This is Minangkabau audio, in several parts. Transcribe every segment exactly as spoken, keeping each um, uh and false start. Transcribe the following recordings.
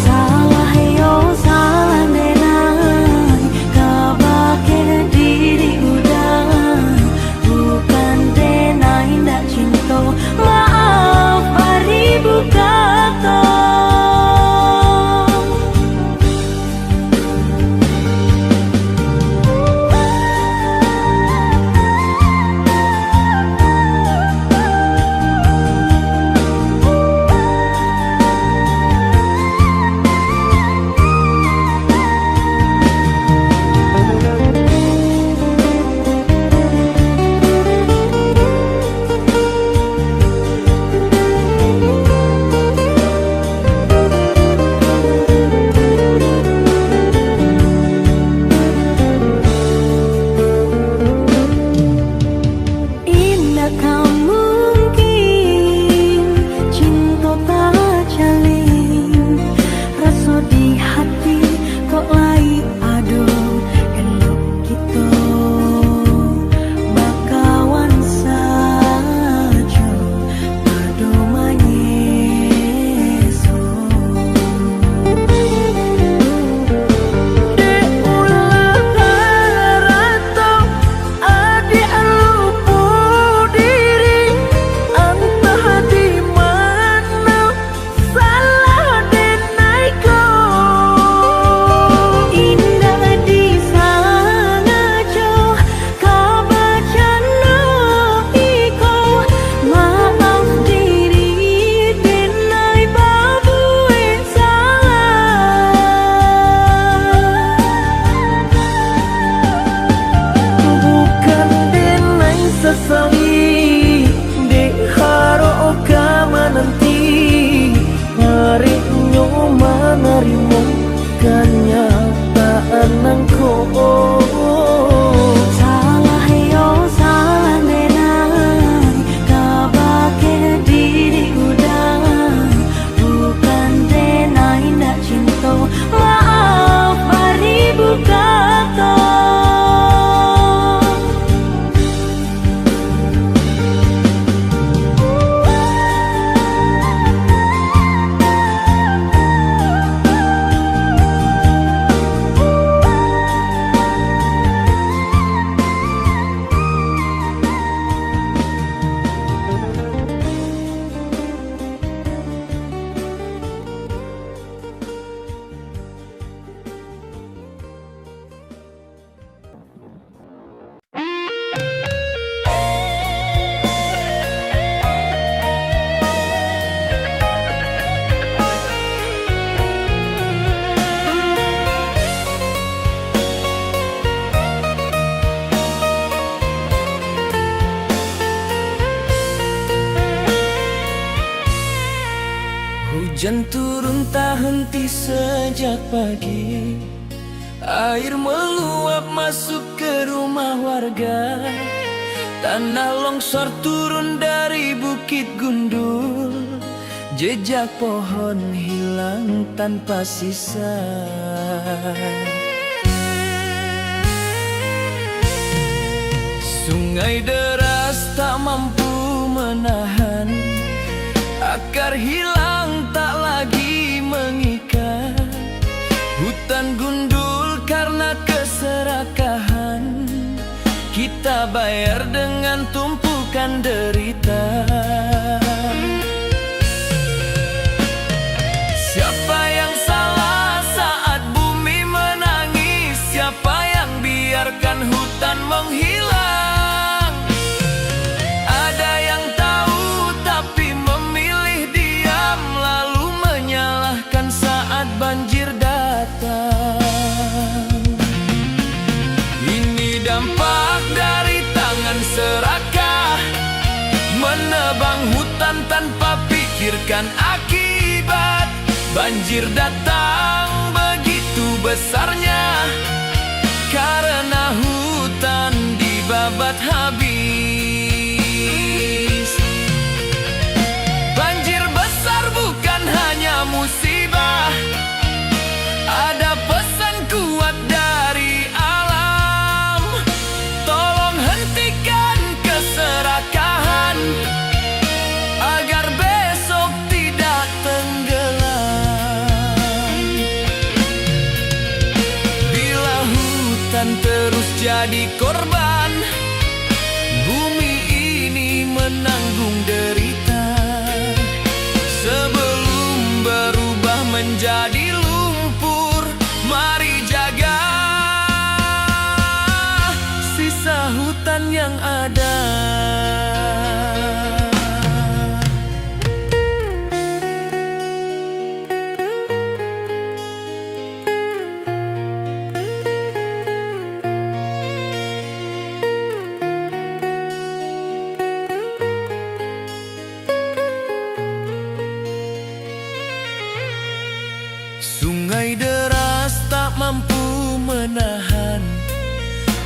Salah yo salah denai, kabake diri udah, bukan denai ndak cinto, maaf baribu kato. Indak ka mungkin cinto tajalin, raso di hati kok lai ado, elok kito bakawan sajo. Ado manyeso. Dek ulah harato, adiak lupo diri, antah di mano salah denai ko. Indak disangajo, ka bacando iko, maaf diri denai babuek salah. Bukan denai sasali, dek harok ka mananti, areknyo manarimo kanyataan nangko. Salah yo salah denai, kabake diri udah, bukan denai ndak cinto, maaf baribu kato. Hujan turun tak henti sejak pagi. Air meluap masuk ke rumah warga. Tanah longsor turun dari Bukit Gundul. Jejak pohon hilang tanpa sisa. Sungai deras tak mampu menahan. Akar hilang tak lagi mengikat. Hutan gundul karena keserakahan. Kita bayar dengan tumpukan derita. Siapa yang salah saat bumi menangis? Siapa yang biarkan hutan menghilang? Ada yang tahu tapi memilih diam, lalu menyalahkan saat banjir datang. Ini dampak dari tangan serakah, menebang hutan tanpa pikirkan akibat. Banjir datang begitu besarnya, karena hutan dibabat habis. Banjir besar bukan hanya musibah, ada pesan kuat dari alam. Tolong hentikan keserakahan, agar besok tidak korban, bumi ini menanggung derita. Sebelum berubah menjadi lumpur, mari jaga sisa hutan yang ada. Sungai deras tak mampu menahan,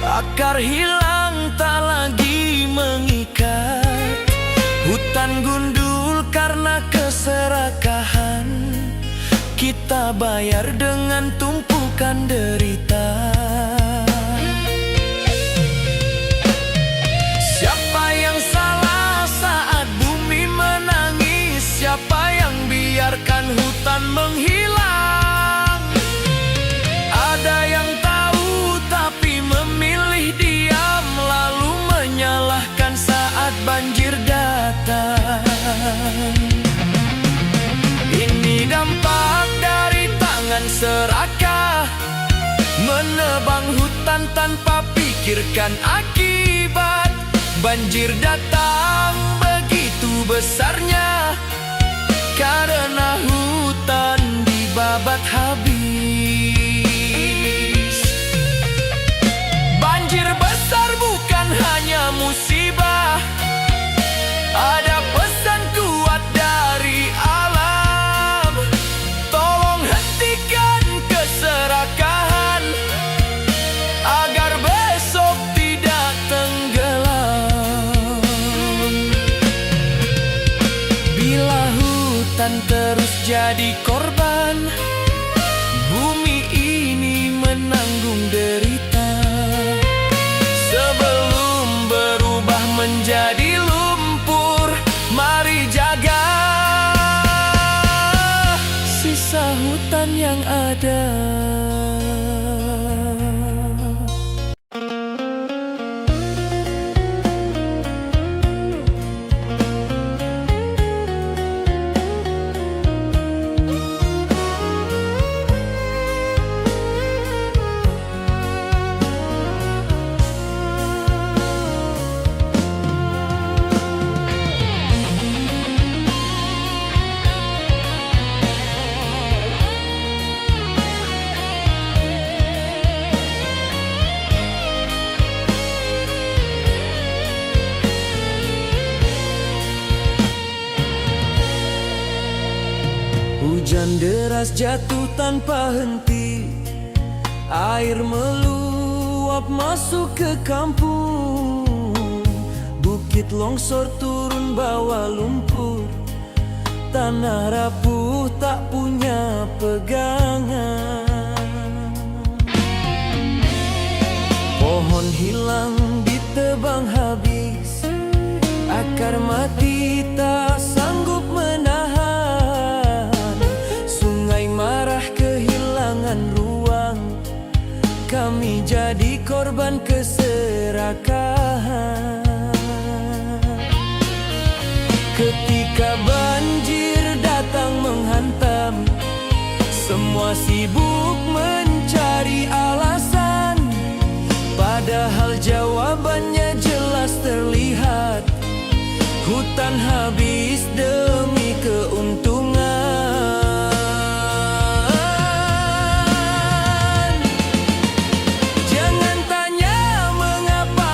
akar hilang tak lagi mengikat. Hutan gundul karena keserakahan, kita bayar dengan tumpukan derita. Siapa yang salah saat bumi menangis? Siapa yang biarkan hutan menghilang? Ada yang tahu tapi memilih diam, lalu menyalahkan saat banjir datang. Ini dampak dari tangan serakah, menebang hutan tanpa pikirkan akibat. Banjir datang begitu besarnya, karena hutan dibabat habis. Banjir besar bukan hanya musibah, ada pesan kuat dari alam. Tolong hentikan keserakahan, agar besok tidak tenggelam. Bila hutan terus jadi korban, bumi ini menanggung derita. Sebelum berubah menjadi lumpur, mari jaga sisa hutan yang ada. Hujan deras jatuh tanpa henti, air meluap masuk ke kampung, bukit longsor turun bawa lumpur, tanah rapuh tak punya pegangan. Pohon hilang ditebang habis, akar mati tak sanggup menahan. Sungai marah kehilangan ruang, kami jadi korban keserakahan. Ketika banjir datang menghantam, semua sibuk mencari alasan, padahal jawabannya jelas terlihat. Hutan habis demi keuntungan. Jangan tanya mengapa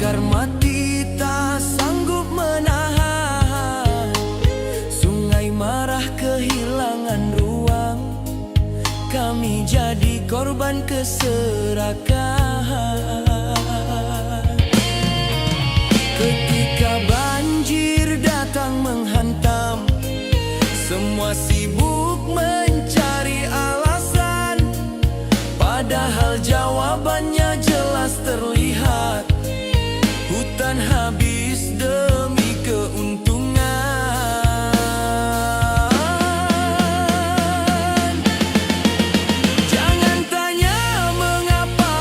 Air mati tak sanggup menahan, sungai marah kehilangan ruang, kami jadi korban keserakahan. Ketika banjir datang menghantam, semua sibuk mencari alasan, padahal jawabannya jelas terlihat. Hutan habis demi keuntungan. Jangan tanya mengapa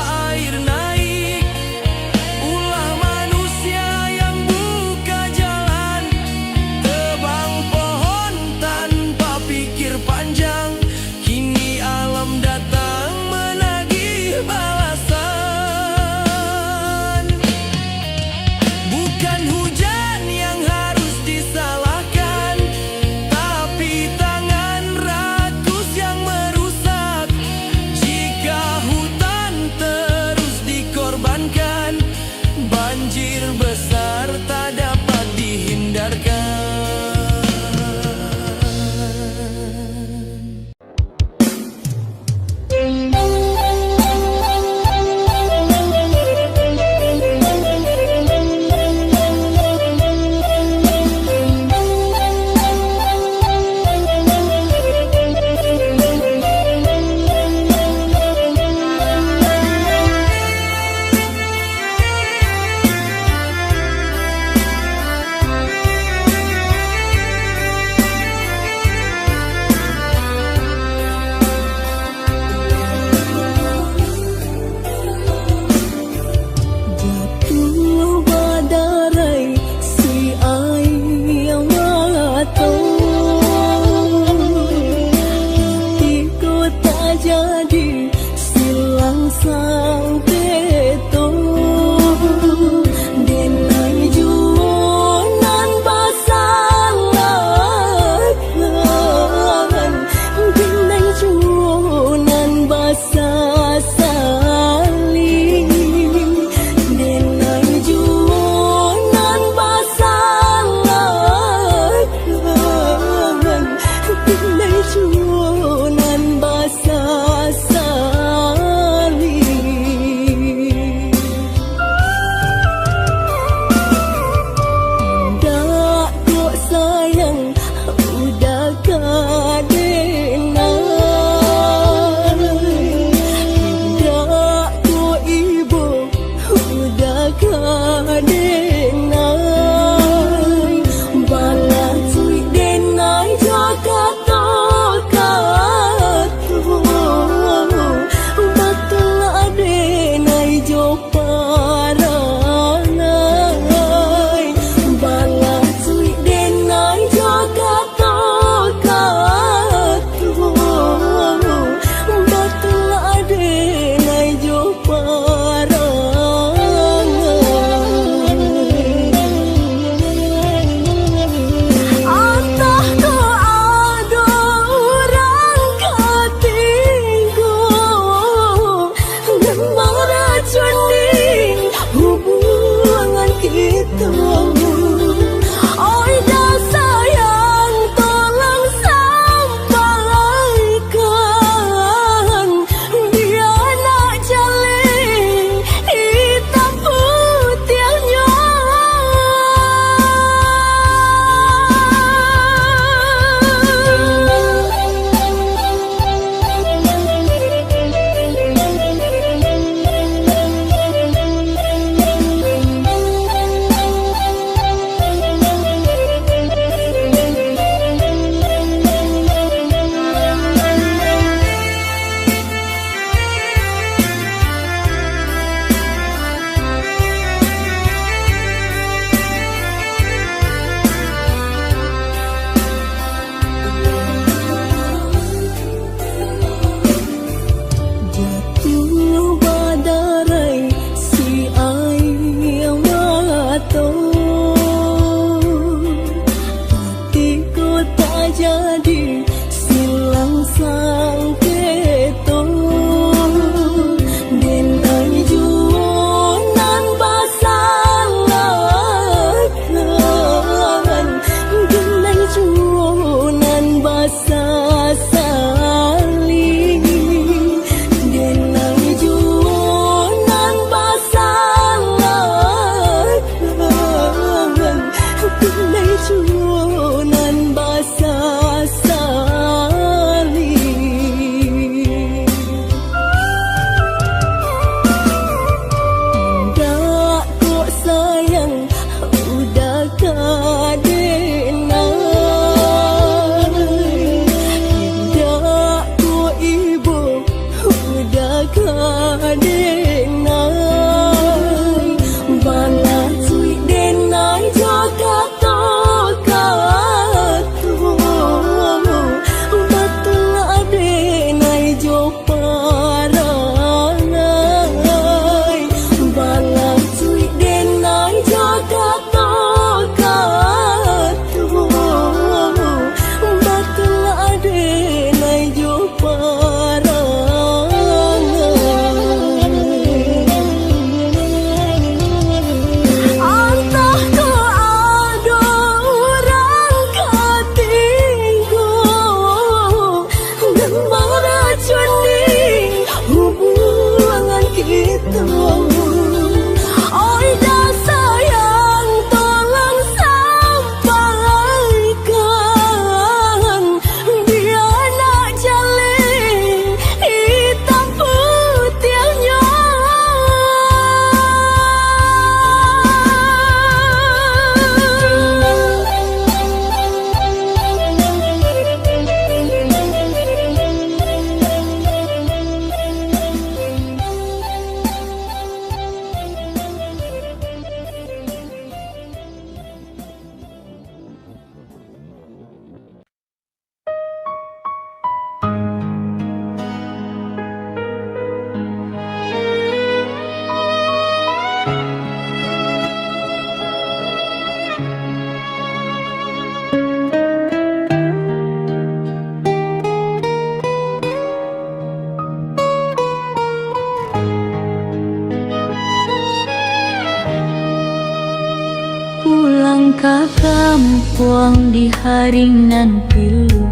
Pulang ka kampuang di hari nan pilu,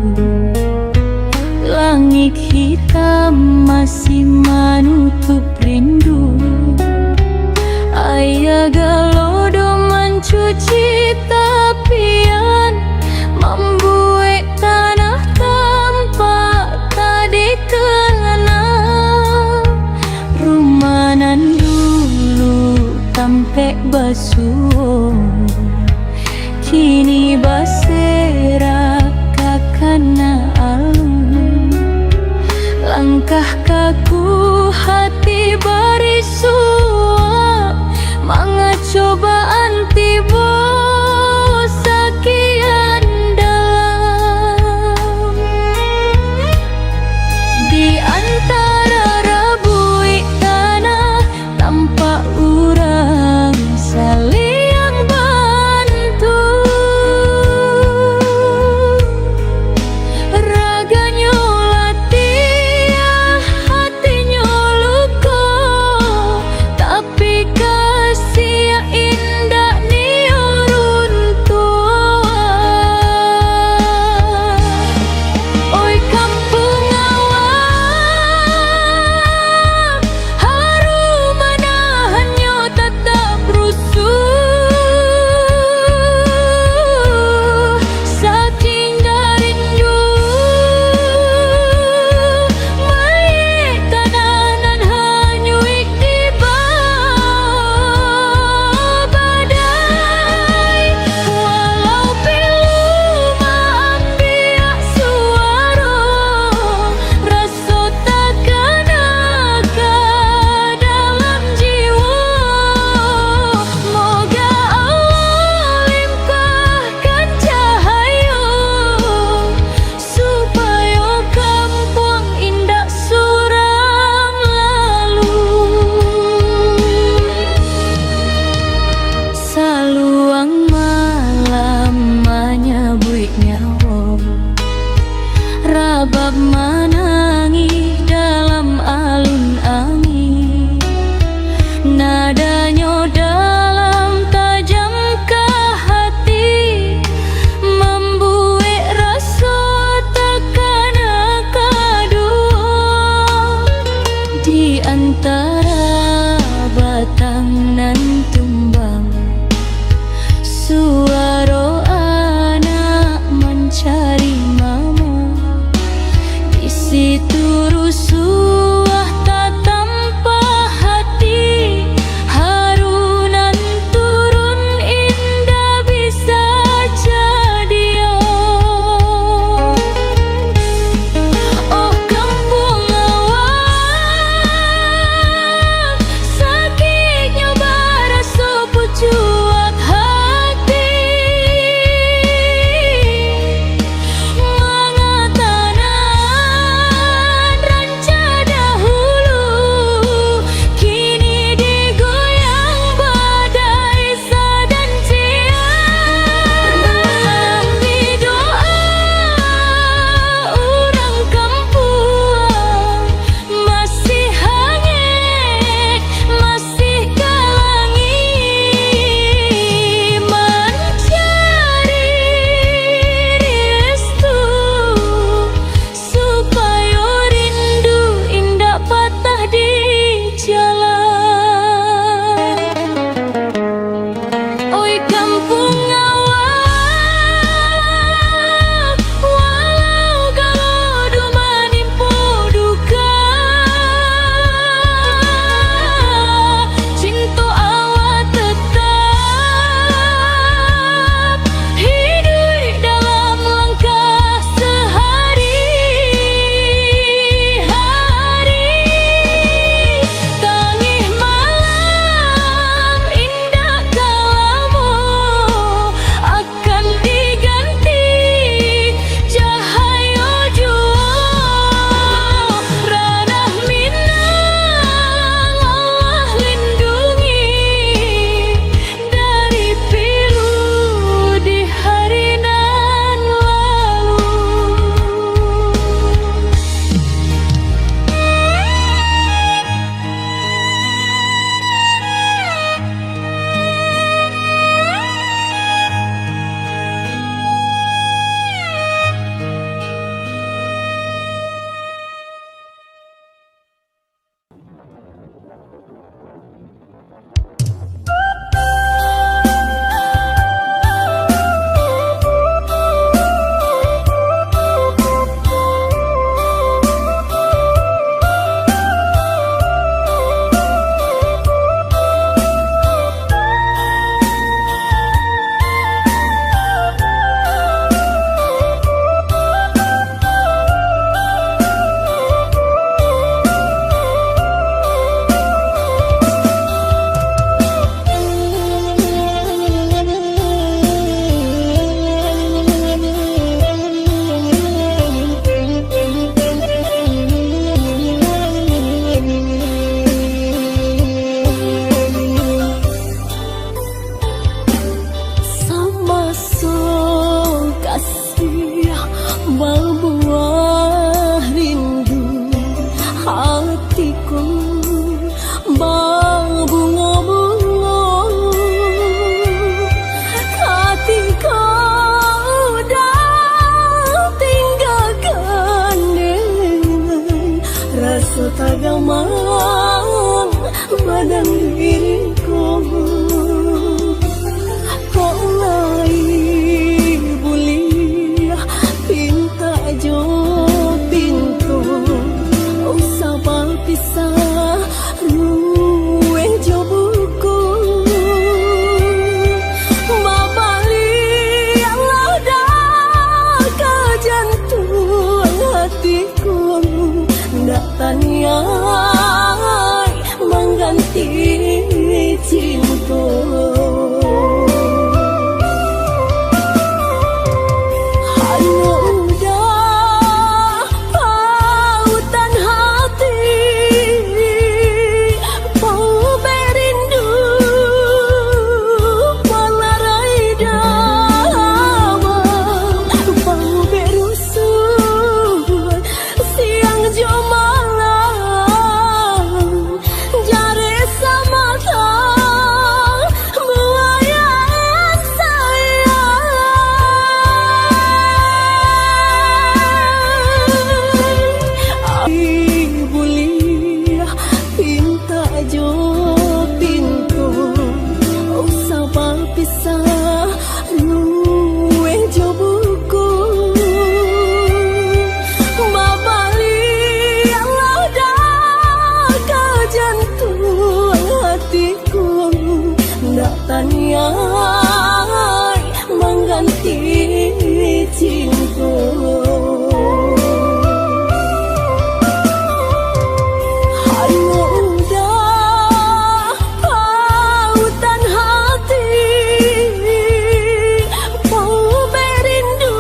langik hitam masih manutup rindu. Aia galo do mancuci tapian, mambuek tanah tampak tak dikana. Rumah nan dulu tampek basuo, kini baserak ka kana alun. Langkah kaku hati barisuak, manga cobaan tibo sakian dalam. Di antara rabuik tanah, tampak urang saliang bantu. Raganyo latiah, hatinyo luko, tapi kasiah indak nio Saluweh jo buku, babaliaklah dah ka jantuang hatiku, ndak taniai mangganti cinto. Hanyo udah pautan hati, pau berindu,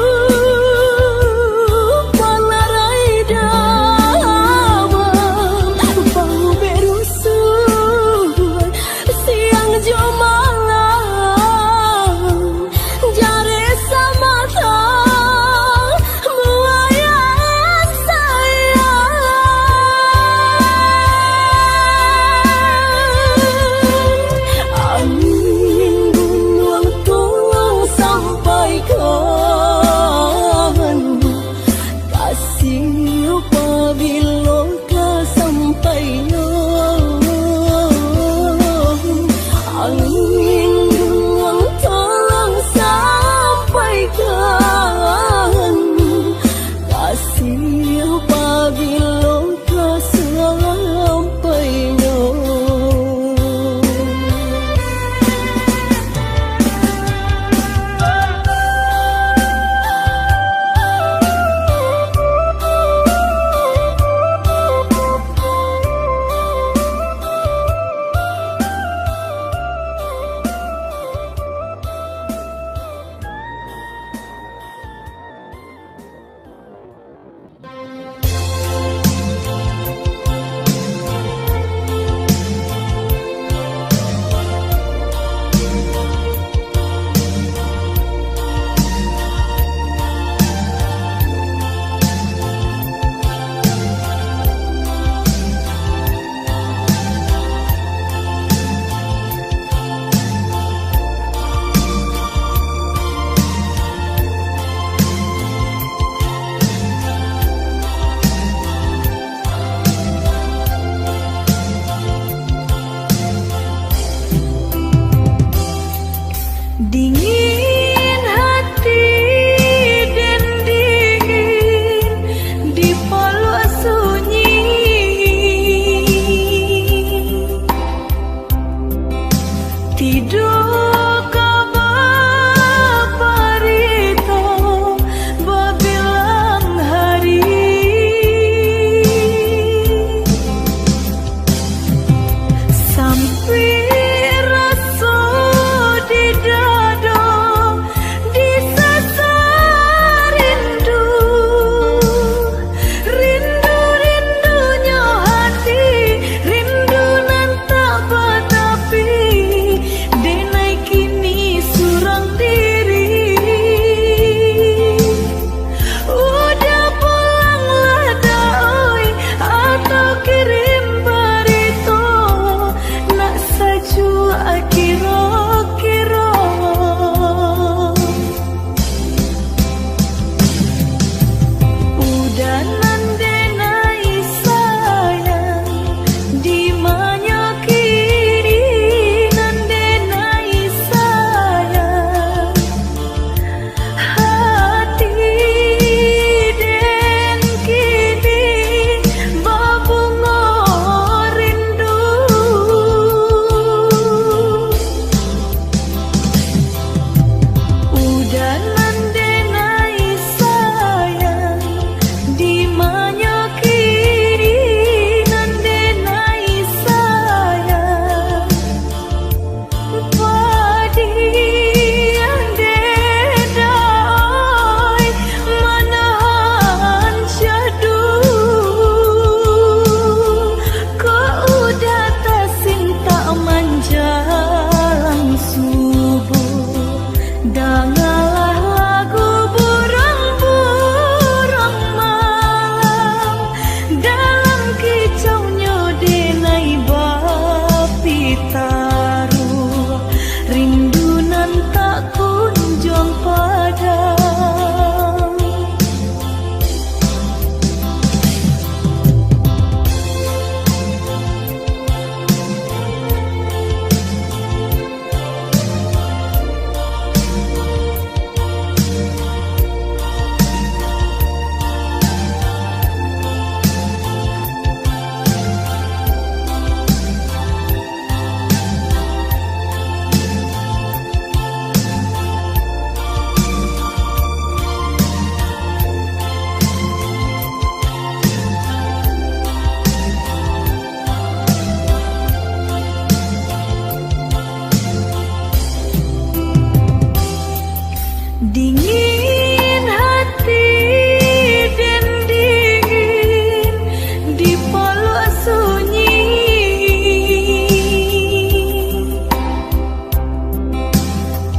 palarai damam, pau berusuh, siang jo malam, jareh samata.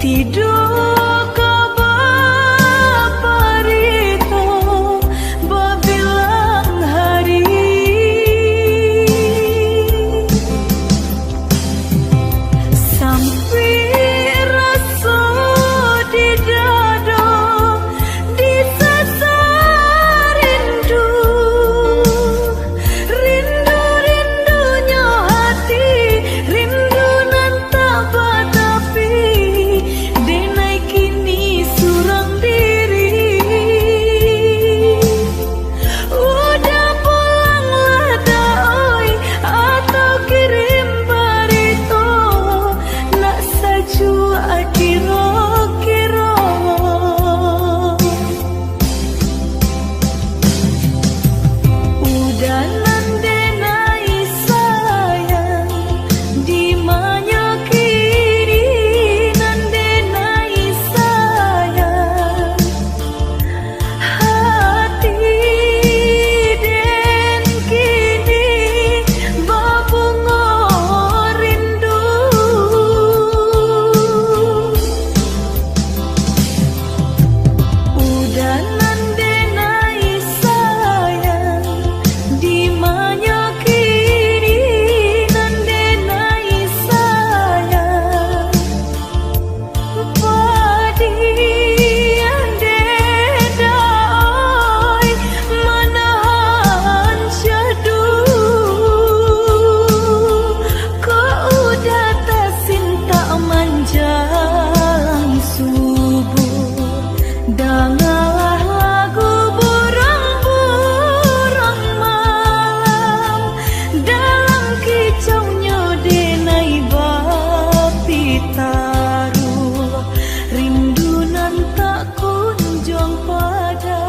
Iduik ka baparito babilang hari, sampai raso di dado, di sasa rindu. Rindu-rindunyo hati, rindu nan tak batapi, denai kini surang diri. Uda pulanglah, Dak, oi, atau kirim barito, nak sajuak kiro-kiro. Uda nan denai sayang, dimanyo kini nan denai sayang? Hati den kini babungo rindu. Uda nan denai sayang, dimanyo kini nan denai sayang? Padiah den, Dak, oi, manahan syahdu. Kok uda tasintak manjalang subuh, dangalah lagu burung-burung malam, dalam kicaunyo denai bapitaruah, rindu nan tak kunjuang padam.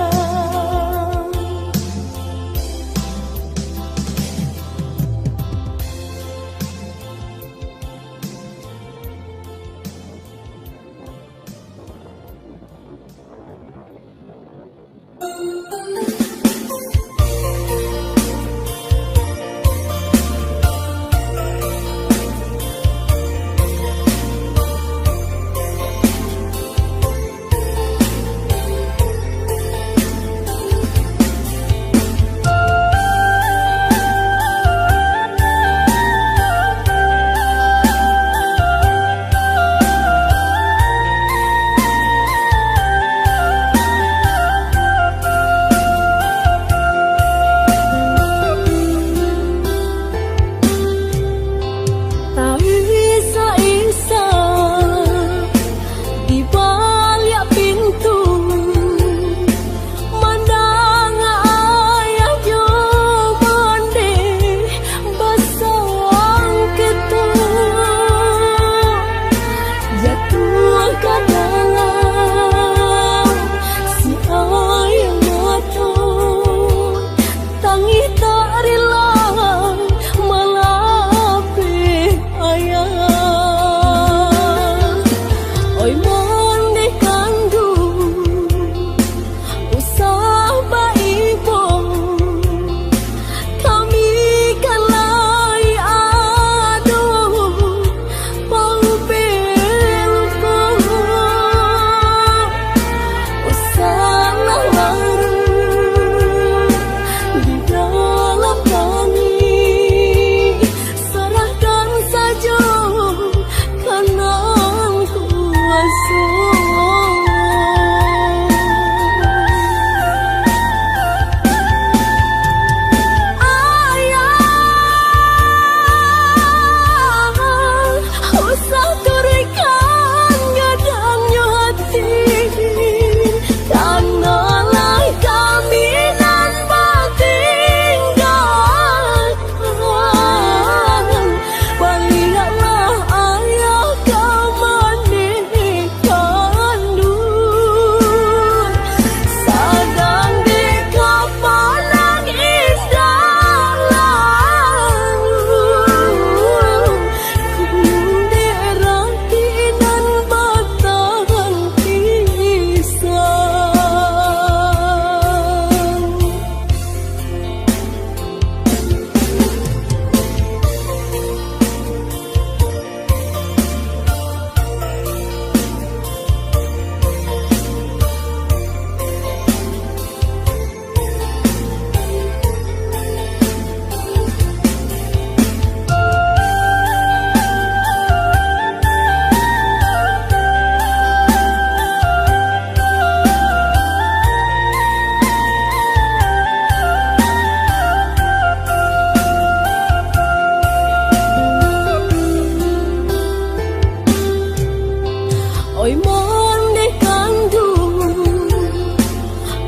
Oi mandeh kanduang,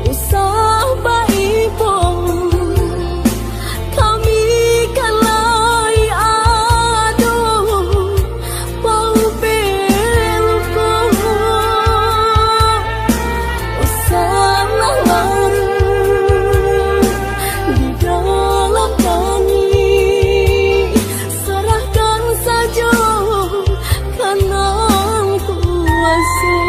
usah baibo, kami kan lai ado paubel ko. Usahlah larut di dalam tangih, sarahkan sajo ka Nan Kuwaso.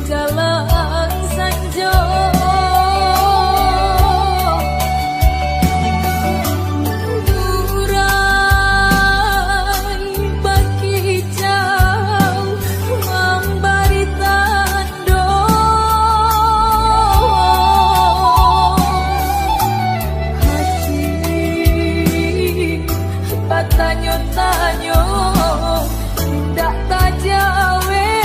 Galang sanjo, durai bakicau mambari tando. Hati batanyo-tanyo, indak tajawek.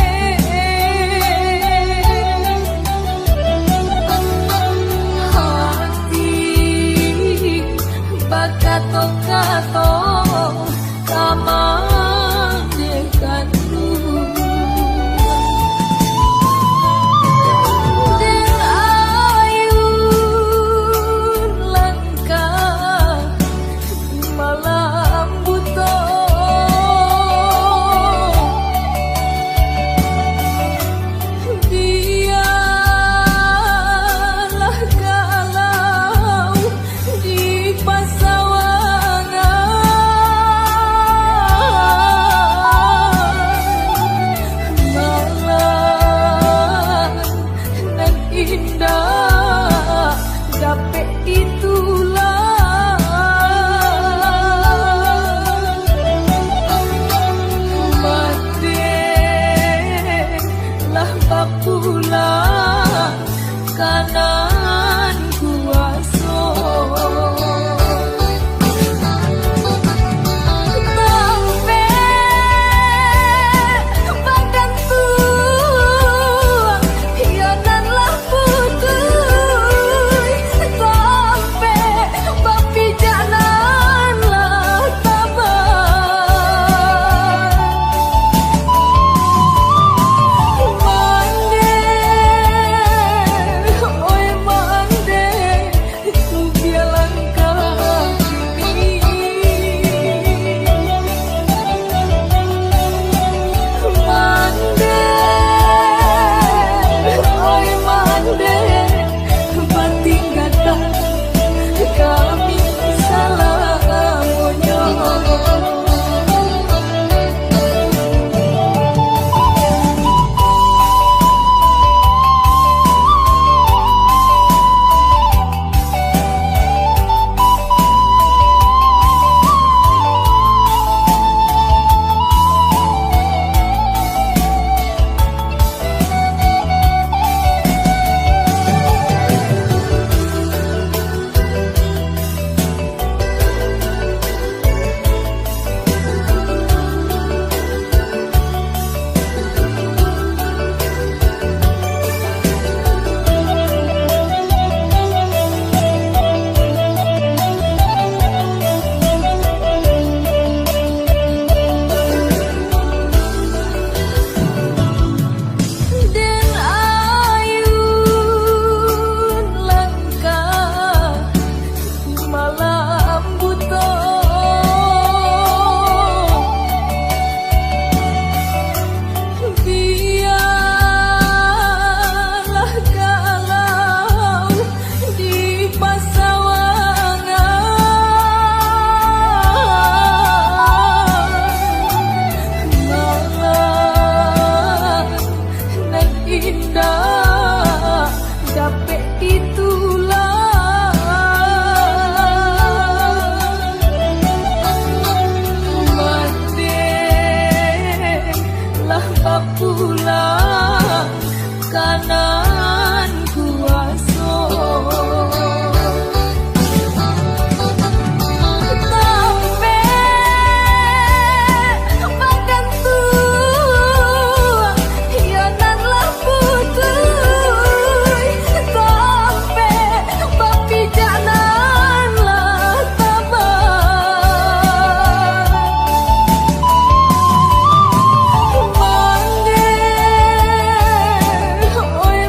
Hati bakato-kato, ka mangecekkan. Den ayun langkah malam buto. Bialah kalau di pasawangan, malam nan indah dapek itulah. Mandeh lah bapulang ka nan kuaso. Tampek bagantuang, iyo nan lah putuih, tampek bapijak nan lah tabang. Mandeh, oi mandeh, ku bialang kami. Mandeh, oi mandeh, batinggakan kami salamonyo. Den ayun langkah malam buto. Bialah kalau di pasawangan, malam nan indah dapek itulah. Mandeh lah bapulang ka nan kuaso. Tampek bagantuang, iyo nan lah putuih, tampek bapijak nan lah tabang. Mandeh, oi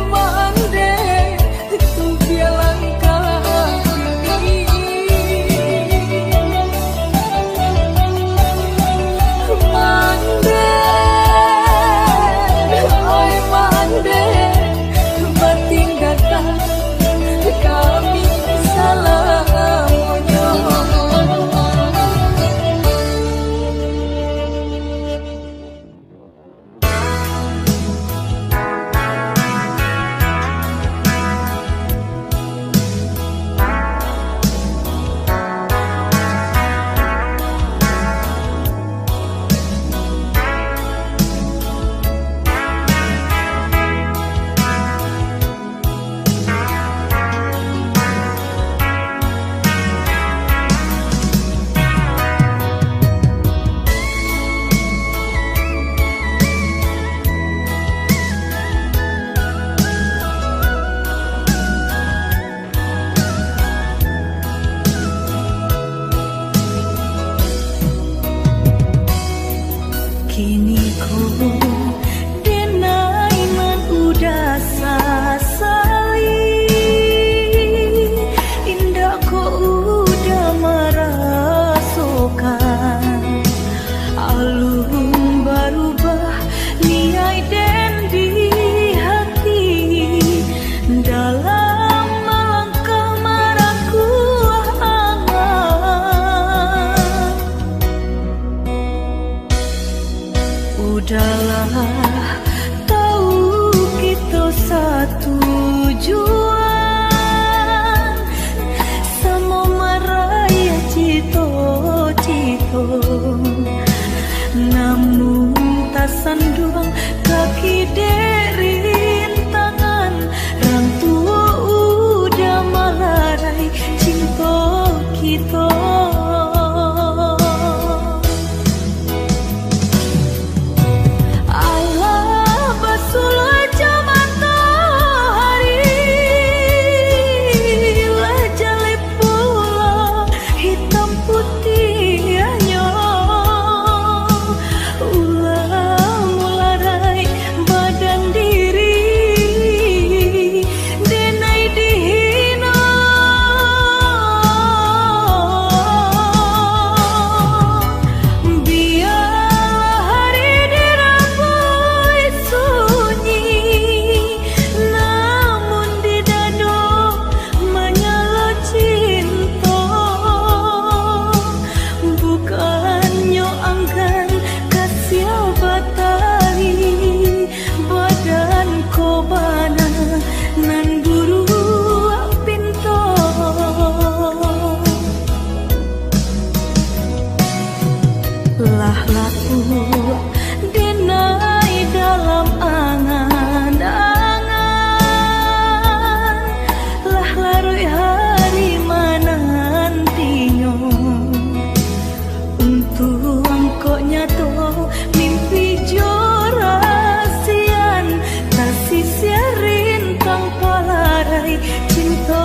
cinto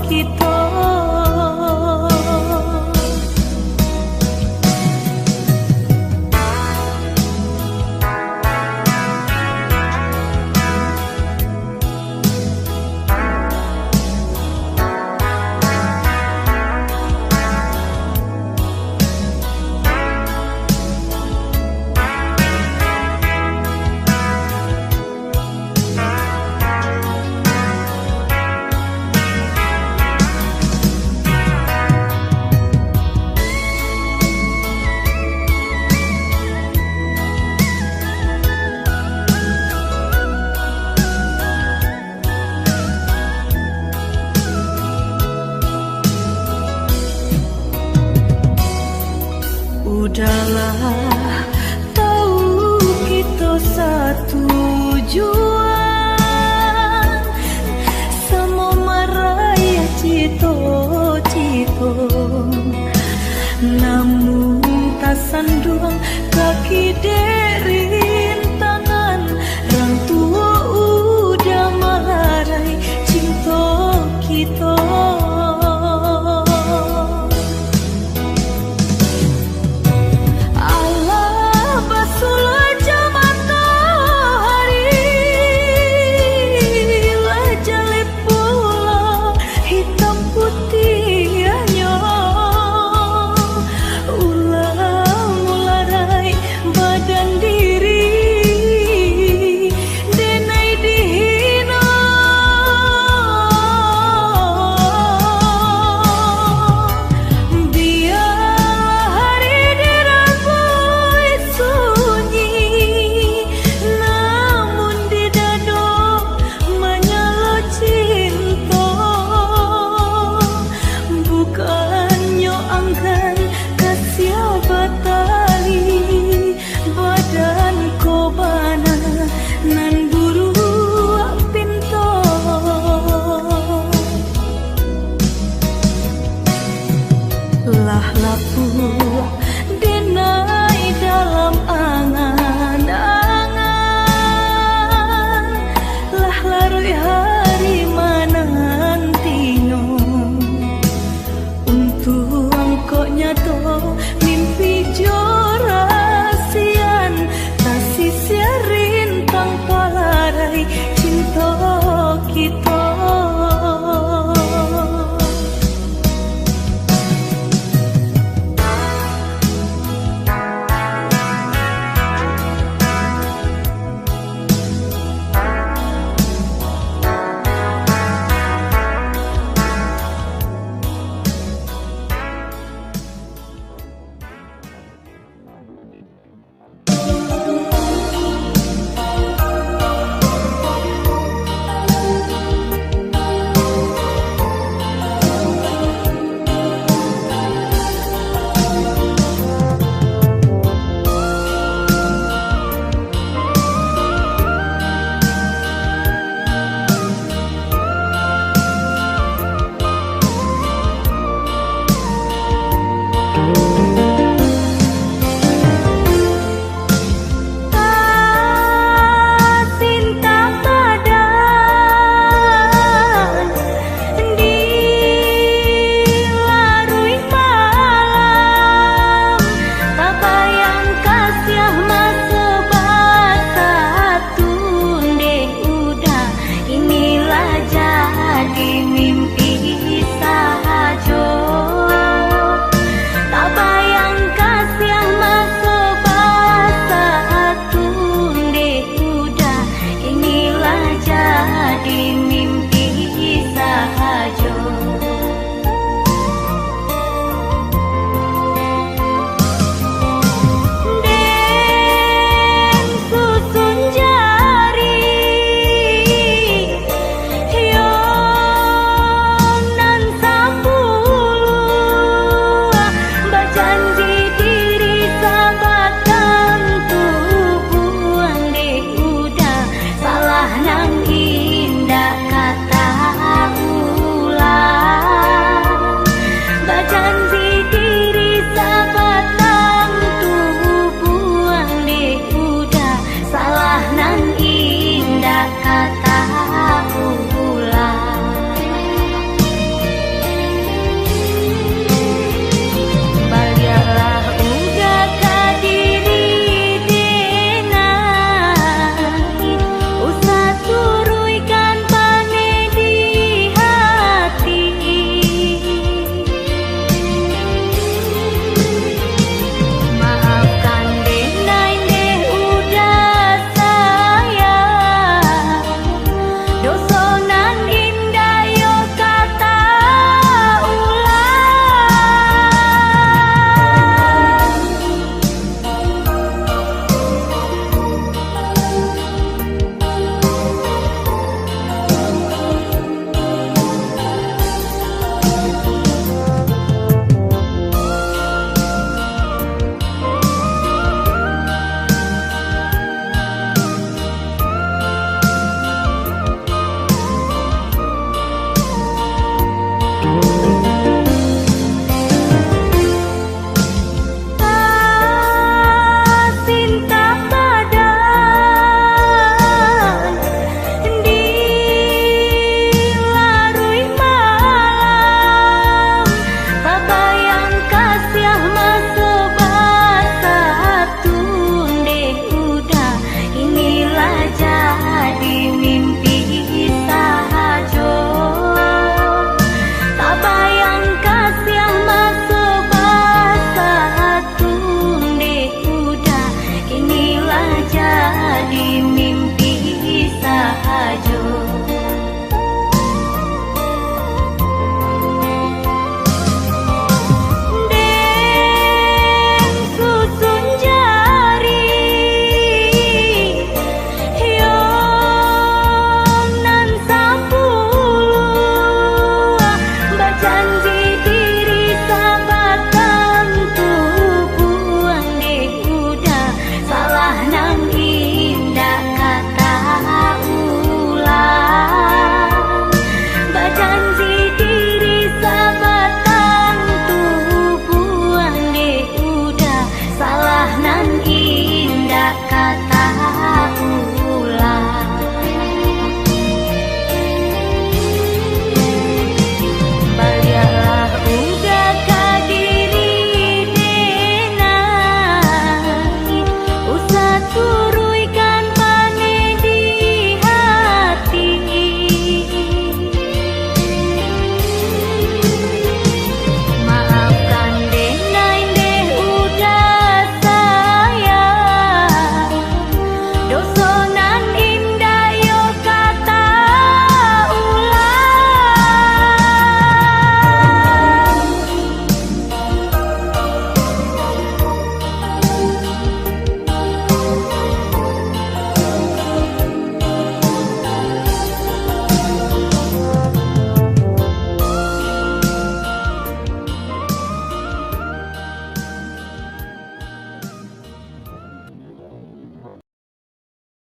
kito. Udahlah, tahu kito satujuan, samo maraiah cito-cito, namun tasanduang kaki dek